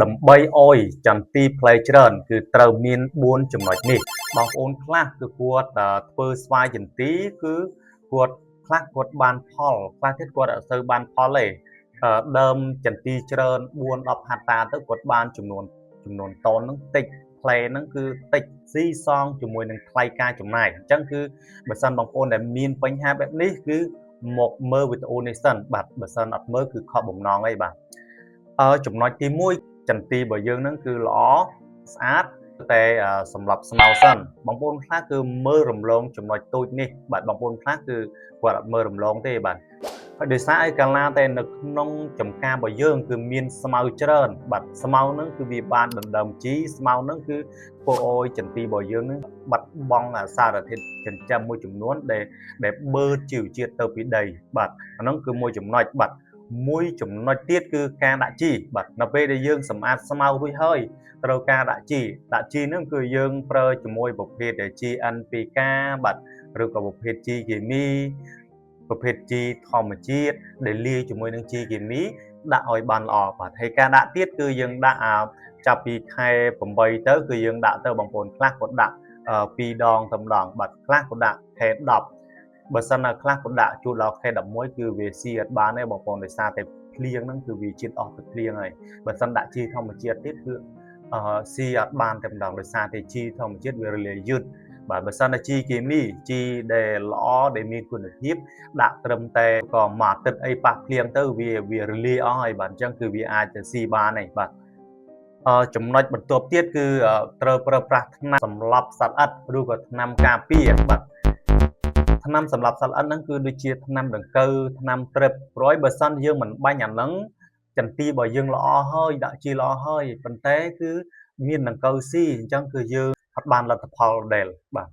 ដើម្បីឲ្យចន្ទីផ្លែច្រើនគឺត្រូវមាន4ចំណុចនេះបងប្អូនខ្លះគឺគាត់ធ្វើស្វាយចន្ទីគឺគាត់ខ្លះគាត់បានផលខ្លះទៀតគាត់អត់សូវបានផលទេដើមចន្ទីច្រើន4 10ហត្តាទៅគាត់បានចំនួនចំនួនតូនហ្នឹងតិចផ្លែហ្នឹងគឺតិចស៊ីសងជាមួយនឹងថ្លៃការចំណាយអញ្ចឹងគឺបើសិនបងប្អូនដែលមានបញ្ហាបែបនេះគឺមកមើលវីដេអូនេះសិនបាទបើសិនអត់មើលគឺខកបំណងអីបាទអឺចំណុចទី1ចន្ទីរបស់យើងហ្នឹងគឺល្អស្អាតតែសម្រាប់ស្មៅសិនបងប្អូនខ្លះគឺមើលរំលងចំណុចតូចនេះបាទបងប្អូនខ្លះគឺគាត់អត់មើលរំលងទេបាទហើយដោយសារអីកាលណាតែនៅក្នុងចំការរបស់យើងគឺមានស្មៅច្រើនបាទស្មៅហ្នឹងគឺវាបានដណ្ដើមជីស្មៅហ្នឹងគឺធ្វើឲ្យចន្ទីរបស់យើងហ្នឹងបាត់បង់សារធាតុចិញ្ចឹមមួយចំនួនដែលដែលបឺតជីវជាតិទៅពីដីបាទអាហ្នឹងគឺមួយចំណុចបាទមួយចំណុចទៀតគឺការដាក់ជីបាទនៅពេលដែលយើងសម្អាតស្មៅរួចហើយត្រូវការដាក់ជីដាក់ជីហ្នឹងគឺយើងប្រើជាមួយប្រភេទជី NPK បាទឬក៏ប្រភេទជីគីមីប្រភេទជីធម្មជាតិដែលលាយជាមួយនឹងជីគីមីដាក់ឲ្យបានល្អបាទហើយការដាក់ទៀតគឺយើងដាក់ចាប់ពីខែ8ទៅគឺយើងដាក់ទៅបងប្អូនខ្លះគាត់ដាក់2ដងទៅម្ដងបាទខ្លះគាត់ដាក់ខែ10បើសិនណាខ្លះគាត់ដាក់ជួលដល់ខែ11គឺវាស៊ីអត់បានទេបងប្អូនដោយសារតែភ្លៀងហ្នឹងគឺវាជាតិអស់ទឹកភ្លៀងហើយបើសិនដាក់ជីធម្មជាតិទៀតគឺអឺស៊ីអត់បានតែម្ដងដោយសារតែជីធម្មជាតិវារលាយយឺតបាទបើសិនតែជីគីមីជីដែលល្អដែលមានគុណភាពដាក់ត្រឹមតែក៏មួយអាទិត្យអីប៉ះភ្លៀងទៅវាវារលាយអស់ហើយបាទអញ្ចឹងគឺវាអាចទៅស៊ីបានហើយបាទអឺចំណុចបន្ទាប់ទៀតគឺត្រូវប្រើប្រាស់ថ្នាំសម្លាប់សត្វល្អិតឬក៏ថ្នាំការពារបាទថ្នាំសម្រាប់សត្វល្អិតហ្នឹងគឺដូចជាថ្នាំដង្កូវថ្នាំត្រឹបព្រោះបើសិនយើងមិនបាញ់អាហ្នឹងចន្ទីរបស់យើងល្អហើយដាក់ជីល្អហើយប៉ុន្តែគឺមានដង្កូវស៊ីអញ្ចឹងគឺយើងអត់បានលទ្ធផលដែលបាទ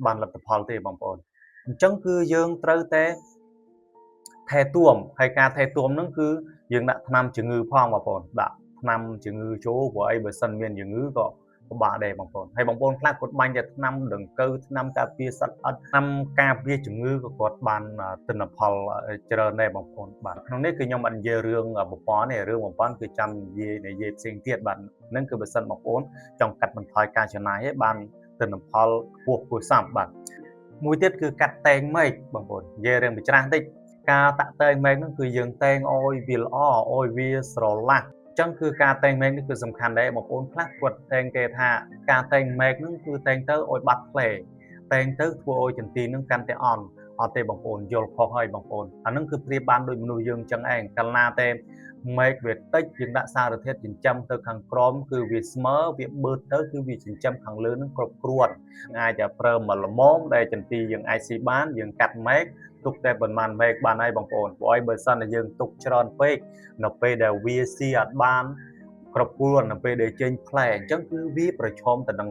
បានលទ្ធផលទេបងប្អូនអញ្ចឹងគឺយើងត្រូវតែថែទាំហើយការថែទាំហ្នឹងគឺយើងដាក់ថ្នាំជំងឺផងបងប្អូនដាក់ថ្នាំជំងឺចូលព្រោះអីបើសិនមានជំងឺក៏ពិបាកដែរបងប្អូនហើយបងប្អូនខ្លះគាត់បាញ់តែថ្នាំដង្កូវថ្នាំការពារសត្វល្អិតថ្នាំការពារជំងឺក៏គាត់បានទិន្នផលច្រើនដែរបងប្អូនបាទក្នុងនេះគឺខ្ញុំអត់និយាយរឿងប្រព័ន្ធទេរឿងប្រព័ន្ធគឺចាំនិយាយនិយាយផ្សេងទៀតបាទហ្នឹងគឺបើសិនបងប្អូនចង់កាត់បន្ថយការចំណាយឲ្យបានទិន្នផលខ្ពស់គួរសមបាទមួយទៀតគឺកាត់តែងមែកបងប្អូននិយាយរឿងបច្រាស់បន្តិចការតាក់តែងមែកហ្នឹងគឺយើងតែងឲ្យវាល្អឲ្យវាស្រឡះចឹងគឺការតែងមែកនេះគឺសំខាន់ដែរបងប្អូនខ្លះគាត់តែងគេថាការតែងមែកហ្នឹងគឺតែងទៅឲ្យបាត់ផ្លែតែងទៅធ្វើឲ្យចន្ទីនឹងកាន់តែអន់អត់ទេបងប្អូនយល់ខុសហើយបងប្អូនអាហ្នឹងគឺប្រៀបបានដូចមនុស្សយើងចឹងឯងកាលណាតែមែកវាតិចយើងដាក់សារធាតុចិញ្ចឹមទៅខាងក្រោមគឺវាស្មើវាបឺតទៅគឺវាចិញ្ចឹមខាងលើនឹងគ្រប់គ្រាន់អាចតែប្រើមួយល្មមដែលចន្ទីយើងអាចស៊ីបានយើងកាត់មែកទុកតែប៉ុន្មានមែកបានហើយបងប្អូនព្រោះអីបើសិនតែយើងទុកច្រើនពេកនៅពេលដែលវាស៊ីអត់បានគ្រប់គ្រាន់នៅពេលដែលចេញផ្លែអញ្ចឹងគឺវាប្រឈមទៅនឹង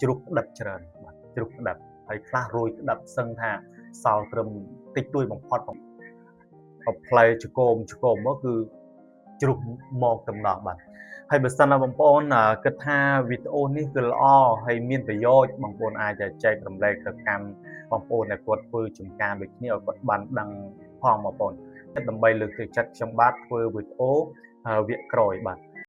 ជ្រុះក្តិតច្រើនបាទជ្រុះក្តិតហើយខ្លះរយក្តិតសឹងថាសល់ត្រឹមតិចតួចបំផុតផ្លែចកោមចកោមមកគឺជ្រុះមកតំណោះបាទហើយបើសិនណាបងប្អូនគិតថាវីដេអូនេះគឺល្អហើយមានប្រយោជន៍បងប្អូនអាចចែករំលែកទៅកាន់បងប្អូនដែលគាត់ធ្វើចំការដូចគ្នាឲ្យគាត់បានដឹងផងបងប្អូនដើម្បីលើកទឹកចិត្តខ្ញុំបាទធ្វើវីដេអូវគ្គក្រោយបាទ។